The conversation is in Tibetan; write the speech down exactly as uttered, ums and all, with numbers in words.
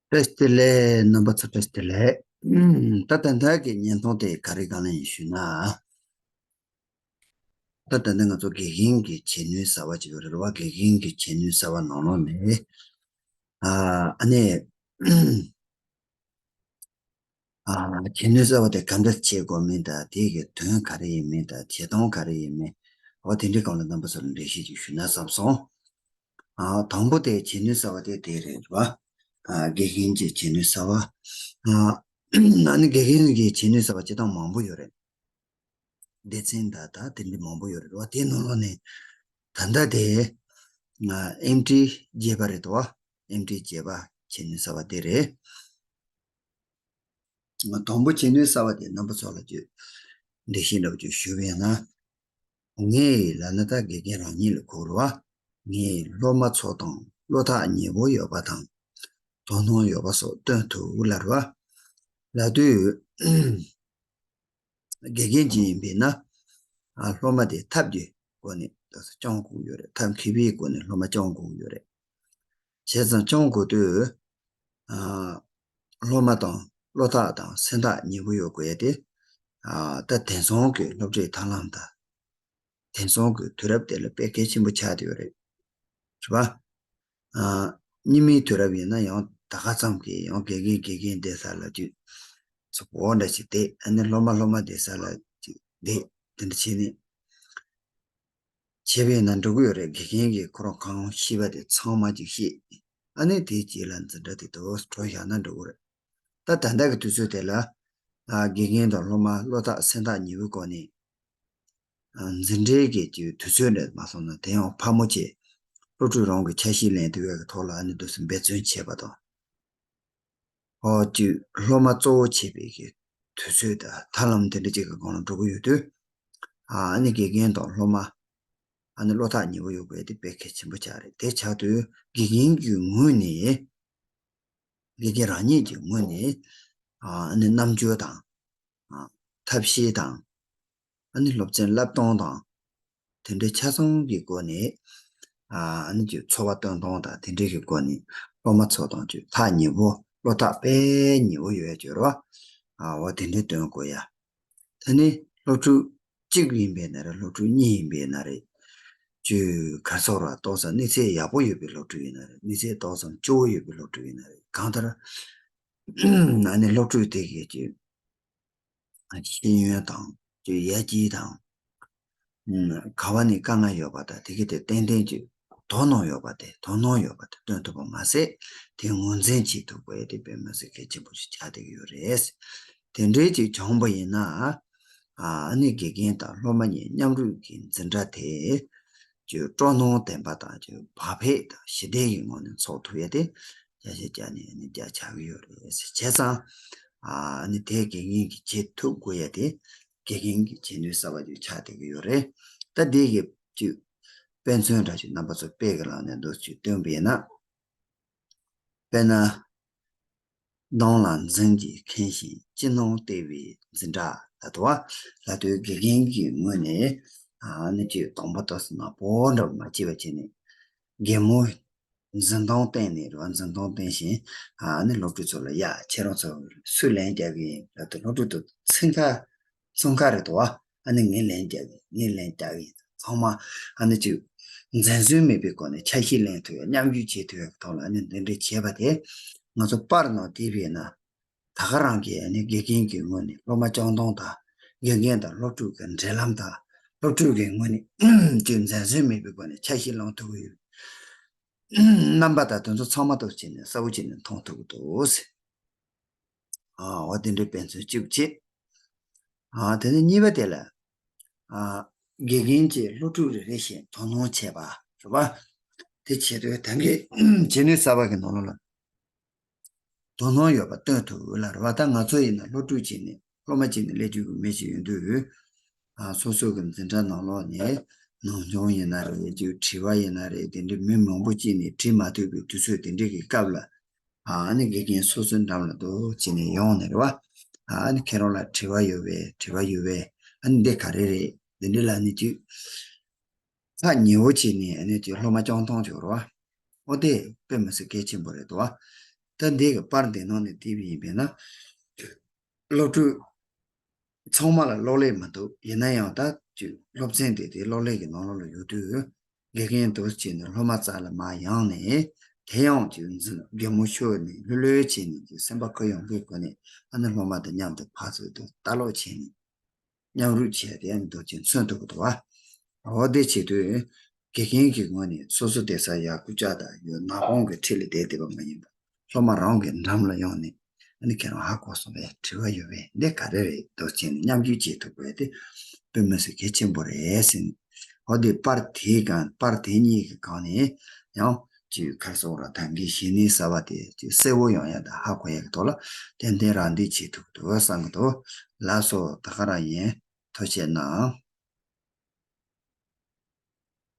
བཀྲ་ཤིས་བདེ་ལེགས། རྣམ་པ་ཚོ་བཀྲ་ཤིས་བདེ་ལེགས། ཨུམ། ད་ད་ལྟ་གི་བརྙན་ཐུང་དེ་ག་རེ་གང་ལ་ཡིན་ཞུས་ན། ད་ད་ལྟ་ང་ཚོ་དགེ་རྒན་གྱི་བྱེད་ནུས་གསར་བ་ཅིག་ཡོད་རེད་བ། དགེ་རྒན་གྱི་བྱེད་ནུས་གསར་བ་ནང་ལོགས་ནས། ཨ་ཨ་ནི། ཨ་བྱེད་ནུས་གསར་བ་དེ་ག་འདྲ་བྱེད་དགོས་མིན་དང་། དེ་གི་དོན་ག་རེ་ཡིན་མིན་དང་། བྱེད་སྟངས་ག་རེ་ཡིན་མིན། འོ་དེ་འདྲའི་སྒང་ལ་རྣམ་པ་ཚོ་ལ་འགྲེལ་བཤད་ཅིག་ཞུས་ན་བསམ་སོང་། ཨ་དང་པོ་དེ་བྱེད་ནུས་གསར་བ་དེ་དེ་རེད་བ། ཨ་དགེ་རྒན་གྱི་བྱེད་ནུས་གསར་བ། ཨ་ཨ་ནི་དགེ་རྒན་གྱི་བྱེད་ནུས་གསར་བ་སྤྱིར་བཏང་མང་པོ་ཡོད་རེད། སྡེ་ཚན་དང་ད་དེ་འདྲ་མང་པོ་ཡོད་རེད་བ། དེའི་ནང་ལོགས་ནས་ད་ལྟ་དེ་ཨེམ་ཊི་རྒྱས་པ་རེད་དོ། ཨེམ་ཊི་རྒྱས་པ་བྱེད་ནུས་གསར་བ་དེ་རེད། དང་པོ་བྱེད་ནུས་གསར་བ་དེ་རྣམ་པ་ཚོ་ལ་ཅིག་འགྲེལ་བཤད་འདྲ་པོ་ཅིག་ཞུས་པ་ཡིན་ན། ངས་ལབ་ན་ད་དགེ་རྒན་རང་ཉིད་ལ་གོ་རེད་བ། ངས་སློབ་མ་ཚོ་དང་བློ་ཐག་ཉེ་པོ་ཡོད་པ་དང་། དོ་སྣང་ཡོད་པ་སོགས་སྟོན་ཐུབ་ལབ་རེད་བ། ལབ་དུས། དགེ་རྒན་ཅིག་ཡིན་པས་ན། ཨ་སློབ་མ་དེ་ཐབས་ཀྱི་སྒོ་ནས་ད་སྐྱོང་དགོས་ཡོད་རེད། ཐབས་མཁས་པའི་སྒོ་ནས་སློབ་མ་སྐྱོང་དགོས་ཡོད་རེད། བྱས་ཙང་སྐྱོང་དགོས་དུས། ཨ་སློབ་མ་དང་བློ་ཐག་དང་སེམས་ཐག་ཉེ་པོ་ཡོད་དགོས་ཡ་དེ། ཨ་ད་དེང་སང་གི་སློབ་ཁྲིད་ཐབས་ལམ་དང་། དེང་སང་གི་དུས་རབས་དེ་ལ་དཔེ་གལ་ཆེན་པོ་ཆགས་བསྡད་ཡོད་རེད། རེད་པ། ཨ་སྔོན་མའི་དུས་རབས་ཡིན་ན་ཡང་ད་ག་ཙམ་གྱི་ཡང་དགེ་རྒན་དགེ་རྒན་བསྡད་ས་ལ་ཅིག་ཚོ་བོ་འདྲ་ཞིག་བསྡད། ཨ་ནི་སློབ་མ་སློབ་མ་བསྡད་ས་ལ་ཅིག་བསྡད། དེ་འདྲ་བྱས་ནས་བྱས་པས་ན་འགྲོ་གི་ཡོད་རེད། དགེ་རྒན་གྱིས་ཁོ་རང་གང་ཤེས་པ་དེ་ཚང་མ་ཅིག་ཤེས། ཨ་ནི་དེའི་རྗེས་ལ་འཛིན་གྲྭ་དེ་དུ་འགྲོ་བཞག་ན་འགྲོ་གི་རེད། ད་ད་ལྟ་གི་དུས་ཚོད་དེ་ལ། ཨ་དགེ་རྒན་དང་སློབ་མ་བློ་ཐག་སེམས་ཐག་ཉེ་པོའི་སྒོ་ནས། ཨ་འཛིན་གྲྭའི་གི་དུས་ཚོད་ནས་མ་སོང་ན་དེ་ཡང་ཕལ་མོ་ཆེ་སློབ་ཕྲུག་རང་གི་ཆ་ཤས་ལེན་ཐུབ་ཡག་གི་ཐོག་ལ་ཨ་ནི་འདུག་སེ་འབད་བརྩོན་བྱས་པ་དང་། ཨོ་དུས་སློབ་མ་གཙོ་བོ་བྱེད་པའི་གི་དུས་ཚོད་དང་ཐབས་ལམ་དེ་འདྲ་ཅིག་གི་སྒང་ལ་འགྲོ་གི་ཡོད་དུས། ཨ་ནི་དགེ་རྒན་དང་སློབ་མ་ཨ་ནི་བློ་ཐག་ཉེ་པོ་ཡོད་དགོས་དེ་དཔེ་གལ་ཆེན་པོ་ཆགས་རེད། དེ་ཆགས་དུས་དགེ་རྒན་གྱི་ངོས་ནས། དགེ་རྒན་རང་ཉིད་ཀྱི་ངོས་ནས། ཨ་ནི་རྣམ་འགྱུར་དང་། ཨ་ཐབས་ཤེས་དང་། ཨ་ནི་སློབ་ཚན་བསླབ་སྟངས་དང་། དེ་འདྲའི་ཆ་ཚང་གི་སྒོ་ནས། ཨ་ནི་ཅིག་འཚོ་བ་སྟོན་སྟངས་དང་དེ་འདྲའི་གི་སྒོ་ནས་སློབ་མ་ཚོ་དང་ཅིག་ཐག་ཉེ་པོ། བློ་ཐག་དཔེ་ཉེ་པོ་ཡོད་ཡ་ཅིག་ཡོད་རེད་བ། ཨ་འོ་དེ་འདྲའི་སྟོན་དགོས་ཡ། ད་ནི་སློབ་ཕྲུག་གཅིག་ཡིན་པའི་ན་རེད། སློབ་ཕྲུག་གཉིས་ཡིན་པའི་ན་རེད། ཅིག་ག་རེ་ཟེར་ར། ཏོག་ཙམ་གནས་ཚད་ཡག་པོ་ཡོད་པའི་སློབ་ཕྲུག་ཡིན་ན་རེད། གནས་ཚད་ཏོག་ཙམ་སྐྱོ་བོ་ཡོད་པའི་སློབ་ཕྲུག་ཡིན་ན་རེད། གང་ལྟར་ཨ་ནི་སློབ་ཕྲུག་དེ་གའི་ཅིག་ཤེས་ཡོན་དང་ཅིག་ཡར་རྒྱས་དང་། ཨུམ། ག་བ་ནས་དཀའ་ངལ་ཡོད་པ་དང་། དེ་གའི་དེ་ཏན་ཏན་གྱི་དོ་སྣང་ཡོད་པ་དེ། དོ་སྣང་ཡོད་པ་དེ་སྟོན་ཐུབ་པ་མ་ཟད། དེ་ངོས་འཛིན་བྱེད་ཐུབ་དགོས་ཡ་དེ་དཔེ་མི་སྲིད་གལ་ཆེན་པོ་ཞིག་ཆགས་བསྡད་ཀྱི་ཡོད་རེད། དེ་འདྲའི་ཅིག་བྱུང་བ་ཡིན་ན། ཨ་ནི་དགེ་རྒན་དང་སློབ་མ་གཉིས་མཉམ་རུབ་ཀྱི་འཛིན་གྲྭ་དེ་ཅིག་སྤྲོ་སྣང་ལྡན་པ་དང་ཅིག་བག་ཕེབས་དང་ཞི་བདེ་ཡི་ངང་ནས་འཚོགས་ཐུབ་ཡ་དེ་བརྒྱ་ཆ་བརྒྱ་ནས་ཨ་ནི་བརྒྱ་ཆགས་ཀྱི་ཡོད་རེད། བྱས་ཙང་། ཨ་ནི་དེ་དགེ་རྒན་གྱིས་བྱེད་ཐུབ་དགོས་ཡ་དེ། དགེ་རྒན་གྱི་བྱེད་ནུས་གསར་པ་ཅིག་ཆགས་བསྡད་ཀྱི་ཡོད་རེད། ད་དེ་གི་ཅིག་དཔེ་མཚོན་འདྲ་ཅིག་རྣམ་པ་ཚོ་དཔེ་གི་ལམ་ནས་འདུག་ཅིག་སྟོན་པ་ཡིན་ན། དཔེར་ན། གདོང་ལ་འཛིན་གྱིས་ཁེངས་ཤིང་ཅི་སྣང་སྟེར་བའི་འཛིན་གྲྭ་ལ་དུ་བ། ལ་དུ་དགེ་རྒན་གྱི་ངོས་ནས་ཨ་ནི་ཅིག་གདོང་པ་ཏོག་ཙམ་ནག་པོ་འདྲ་བོ་མ་བྱས་པ་བྱས་ནས། རྒན་མོ་འཛིན་སྟངས་བསྟན་ནས་རེད་བ། འཛིན་སྟངས་བསྟན་བཞིན་ཨ་ནི་སློབ་ཕྲུག་ཚོ་ལ། ཡ་ཁྱེད་རང་ཚོ་སུས་ལན་རྒྱག་གི་ཡིན་ལབ་དུས། སློབ་ཕྲུག་ཚོ་འཚང་ཁ་འཚང་ཁ་རེད་དོ། ཨ་ནི་ངས་ལན་རྒྱག་གི་ཡིན། ངས་ལན་རྒྱག་གི་ཡིན། ཚང་མ་ཨ་ནི་ཅིག་འཛེམ་ཟོན་མེད་པའི་སྒོ་ནས་ཆ་ཤས་ལེན་ཐུབ་ཡ། མཉམ་ཞུགས་བྱེད་ཐུབ་ཡ་གི་ཐོག་ལ་ཨ་ནི་འདི་འདྲ་བྱས་པ་དེ། ང་ཚོ་པར་ནང་དེ་བས་ན། ད་ག་རང་གིས་ཨ་ནི་དགེ་རྒན་གྱི་ངོས་ནས་སློབ་མ་སྐྱོང་སྟངས་དང་། དགེ་རྒན་དང་སློབ་ཕྲུག་གི་འབྲེལ་ལམ་དང་། སློབ་ཕྲུག་གི་ངོས་ནས་ཅིག་འཛེམ་ཟོན་མེད་པའི་སྒོ་ནས་ཆ་ཤས་སློང་ཐུབ་ཀྱི་ཡོད། རྣམ་པ་དང་དེ་ཚོ་ཚང་མ་ཏོག་ཙམ་ནས་གསལ་པོ་བྱས་ནས་མཐོང་ཐུབ་ཀྱི་འདུག། ཨ་འོ་དེ་འདྲའི་དཔེ་མཚོན་གཅིག་བྱས། ཨ་དེ་ནས་གཉིས་པ་དེ་ལ། ཨ་དགེ་རྒན་གྱིས་སློབ་ཕྲུག་རེ་རེ་བཞིན་དོ་སྣང་བྱས་པ་རེད་བ། དེ་བྱེད་དུས་ད་གིན་བྱེད་ནུས་གསར་པ་གི་ནང་ལོགས་ལ་དོ་སྣང་ཡོད་པ་སྟོན་ཐུབ་ལ་རེད་བ། ད་ང་ཚོ་ཡིན་ན་སློབ་ཕྲུག་བྱས་ནས། སློབ་མ་བྱས་ནས་སླེབས་རྒྱུ་གི་མི་ཞིག་ཡོང་དུས། ཨ་སོ་སོ་གི་འཛིན་གྲྭ་ནང་ལོགས་ནས་ནང་སྦྱོང་ཡིན་ན་རེད། ཅིག་དྲི་བ་ཡིན་ན་རེད། དེ་འདྲའི་མི་མང་པོ་བྱས་ནས་དྲི་མ་ཐུབ་པའི་དུས་ཚོད་དེ་འདྲའི་གི་སྐབས་ལ། ཨ་ནི་དགེ་རྒན་སོ་སོའི་འགྲམ་ལ་འདུག་བྱས་ནས་ཡོང་ནས་རེད་བ། ཨ་ནི་ཁྱེད་རང་ལ་དྲི་བ་ཡོད་པས། དྲི་བ་ཡོད་པས། ཨ་ནི་འདི་ག་རེ་རེད། འདི་འདྲ་ལ་ནི་ཅིག་ཐག་ཉེ་བོ་བྱས་ནས་ཨ་ནི་ཅིག་སློབ་མ་སྐྱོང་སྟངས་ཅིག་རེད་བ། ཨོ་དེ་དཔེ་མི་སྲིད་གལ་ཆེན་པོ་རེད་དོ། ད་འདི་གི་པར་འདི་ནང་ནས་བལྟས་པ་ཡིན་པས་ན། སློབ་ཕྲུག་ཚང་མ་ལ་གློག་ཀླད་མི་འདུག་ཡིན་ན་ཡང་ད་ཅིག་སློབ་ཚན་དེ་དེ་གློག་ཀླད་ཀྱི་ནང་ལོགས་ལ་ཡོད་དུས། དགེ་རྒན་དུ་བྱས་ནས་སློབ་མ་རྩ་ལ་མ་ཡོང་ནས། དེ་ཡང་ཅིག་འཛིན་གད་མོ་ཤོར་ནས་ལྷོད་ལྷོད་བྱས་ནས་ཅིག་སེམས་པ་ཁུར་ཡོང་གི་སྒོ་ནས། ཨ་ནི་སློབ་མ་དང་མཉམ་དུ་ཕར་ཚུར་དུ་ལྟ་ཀློག་བྱས་ནས། མཉམ་རུབ་བྱས་ཏེ་ཨ་ནི་འདུག་ཅིང་མཚོན་ཐུབ་ཀྱི་འདུག་བ། འོ་དེ་བྱེད་དུས། དགེ་རྒན་གྱི་ངོས་ནས་སོ་སོ་བསྡད་ས་ཡར་རྐུབ་ཀྱག་དང་ཡོད་ནག་པང་གི་འཁྲིས་ལ་བསྡད་བསྡད་པ་མ་ཡིན་པར། སློབ་མ་རང་གི་འགྲམ་ལ་ཡོང་ནས། ཨ་ནི་ཁྱེད་རང་ཧ་གོ་སོང་བས། དྲི་བ་ཡོད་པས་འདི་ག་རེ་རེད་འདུག་ཅེས་ནས་མཉམ་ཞུགས་བྱེད་ཐུབ་དགོས་དེ་དཔེ་མི་སྲིད་གལ་ཆེན་པོ་རེད་ཟེར་ནས། འོ་དེ་པར་དེའི་སྒང་པར་དེ་གཉིས་ཀྱི་སྒང་ནས་ཡང་ཅིག་ཁར་སོང་ར་ད་གིན་གཞས་ནི་གསར་བ་དེ་ཅིག་གསལ་བོ་ཡོང་ཡ་དང་ཧ་གོ་ཡ་གི་ཐོག་ལ་ཏན་ཏན་རང་འདི་བྱེད་ཐུབ་འདུག་བསམ་གི་འདུག་ལགས་སོ། ད་ག་རང་ཡིན། ཐུགས་རྗེ་གནང་།